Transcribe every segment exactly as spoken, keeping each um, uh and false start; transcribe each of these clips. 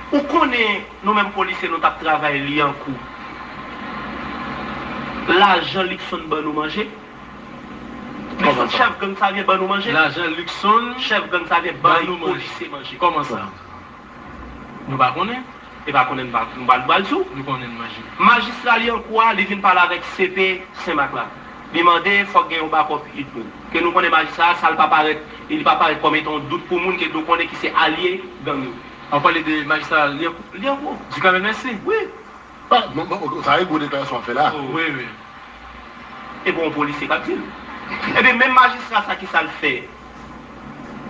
Ou konnen nou menm polisye nou t ap travay Lyankou. Lajan Luckson ban nou manje? Luckson, chèf gang Savyen ban nou manje? Lajan Luckson chèf gang Savyen ban nou manje. Polisye manje. Kòman sa? Nou pa konnen? E pa konnen nou pa, nou pa, nou pa l di w. Nou konnen nou manje. Majistra Lyankou a, li vin pale avèk C P Senmak la. Li mande fòk gen yon bakòp Hitbro. Ke nou konnen majistra a, sa l pa parèt, li pa parèt kòm etan yon dout pou moun ke nou konnen ki se alye gang yo. An pale de majistra Lyankou. Lyankou. Ducamel Mercy. Wi. Ah, non, non, sa e gwo deklarasyon w ap fè la. Oh, wi, wi. E bon, yon polisye k ap di l. Ebyen, menm majistra sa, ki sa l fè?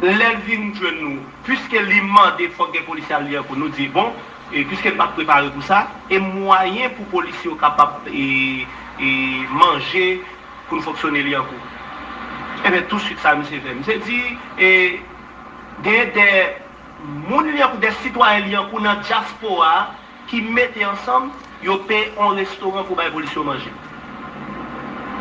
Lè l vin jwenn nou, piske li mande fòk gen polisye al Lyankou, nou di, bon, e piske n pa t prepare pou sa, e mwayen pou polisye yo kapab, e, e manje pou n fonksyone Lyankou. Ebyen, touswit sa misye fè. Misye di, e, gen de moun Lyankou, de sitwayen Lyankou nan dyaspora a, ki mete ansanm, yo peye yon restoran pou bay polis yo manje.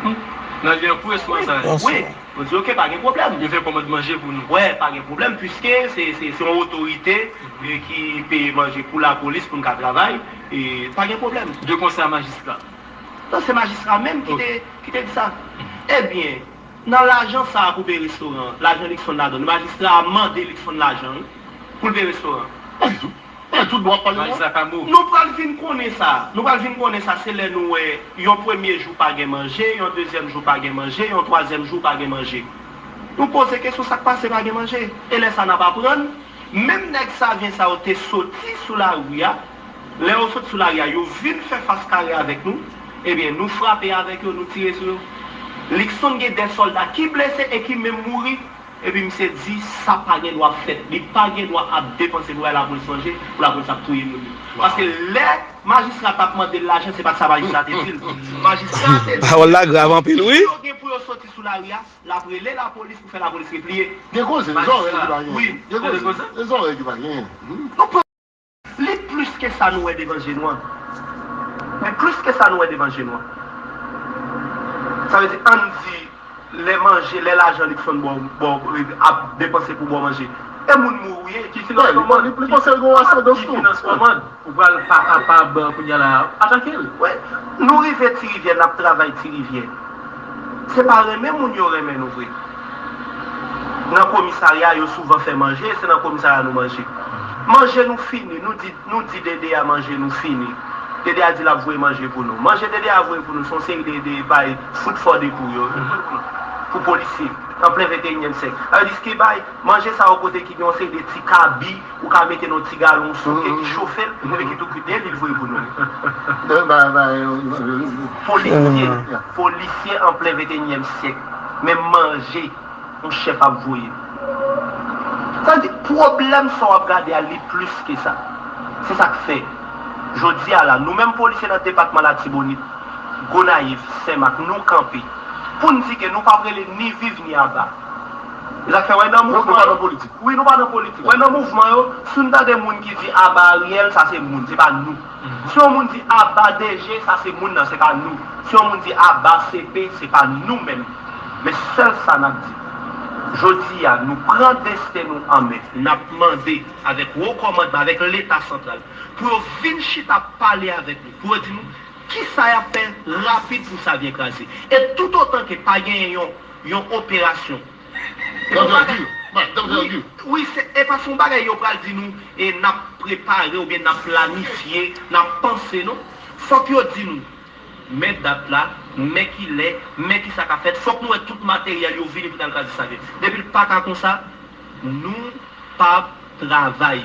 Hmm. Nan Lyankou, restoran sa a? Wi. Mwen di, oke, pa gen pwoblèm. Yo fè kòmand manje pou nou. Wè, pa gen pwoblèm, piske se, se, se yon otorite, e, ki peye manje pou lapolis, pou n ka travay, e pa gen pwoblèm. De konsè a majistra. Non, se majistra menm ki te, ki te di sa. Ebyen, nan lajan sa a pou peye restoran, lajan Luckson ladan, majistra a mande Luckson lajan, wi, pou l peye restoran. Pa ditou. Mwen tout bon ap pale non. Majistra Kamo. Nou pral vin konnen sa. Nou pral vin konnen sa, se lè nou wè yon premye jou pa gen manje, yon dezyèm jou pa gen manje, yon twazyèm jou pa gen manje. Nou poze kesyon, sa k pase pa gen manje? E lè sa n ap aprann, menm nèg Savyen sa yo te soti sou lari a, lè yo soti sou lari a, yo vin fè fas kare avèk nou, ebyen, nou frape avèk yo, nou tire sou yo. Luckson gen de sòlda ki blese e ki menm mouri. Epi misye di sa pa gen dwa fèt. Li pa gen dwa ap depanse pou bay lapolis manje, pou lapolis ap touye moun yo. Paske lè majistra t ap mande l lajan, se pa t sa majistra te di l. Majistra te di, pawòl la grav anpil, wi, si yo gen pou yo soti sou lari a, l ap rele lapolis pou fè lapolis repliye. Gen koze, zòrèy ki pa genyen. Wi. Gen koze, zòrèy ki pa genyen. Nou pran Li plis ke sa nou wè devan je nou an. Li plis ke sa nou wè devan je nou an. Sa vle di, ann di, lè manje, lè lajan Luckson bò, bò, ap depanse pou bò manje. E moun mouri, ki finans kòmand? Li panse l gen yon asandans tou. Ki finans kòmand? Ou pral pa kapab, kounye a la, atake l. Wi. Nou rive Ti Rivyè, n ap travay Ti Rivyè. Se pa renmen moun yo renmen nou vre. Nan komisarya, yo souvan fè manje, se nan komisarya nou manje. Manje nou fini, nou di, nou di D D A manje nou fini. D D A di l ap voye manje pou nou. Manje D D A voye pou nou, se yon seri de, de bay food for the poor yo, pou polisye, an plen venteyinyèm syèk. Sa vle di, ki bay manje sa yo kote ki gen yon seri de ti kabi, ou ka mete nan ti galon souke ki chofe l, epi ki tou ki delivre pou nou. Polisye, polisye an plen venteyinyèm syèk. Men manje yon chèf ap voye. Sa vle di, pwoblèm sa w ap gade a, li plis ke sa. Se sa k fè, jodi a la, nou menm polisye nan depatman Latibonit, Gonayiv, Senmak, nou kanpe pou n di ke nou p ap rele ni viv ni aba. E sa k fè, wè, nan mouvman yo, wi, nou pa nan politik. Wè, nan mouvman yo, si n tande moun ki di aba Ariel, sa se moun, se pa nou. Si yon moun di aba D G, sa se moun nan, se pa nou. Si yon moun di aba C P, se pa nou menm. Men sèl sa n ap di, jodi a, nou pran desten nou an men. N ap mande avèk wo kòmandman, avèk Leta santral, pou yo vin chita pale avèk nou, pou yo di nou kisa y ap fè rapid pou Savyen kraze. E toutotan ke pa genyen yon, yon operasyon, Wi, wi, se, e pa se yon bagay yo pral di nou, e n ap prepare oubyen n ap planifye, n ap panse, non. Fòk yo di nou, men dat la, men kilè, men kisa k ap fèt. Fòk nou wè tout materyèl yo vini pou n al kraze Savyen. Depi l pa ka konsa, nou p ap travay.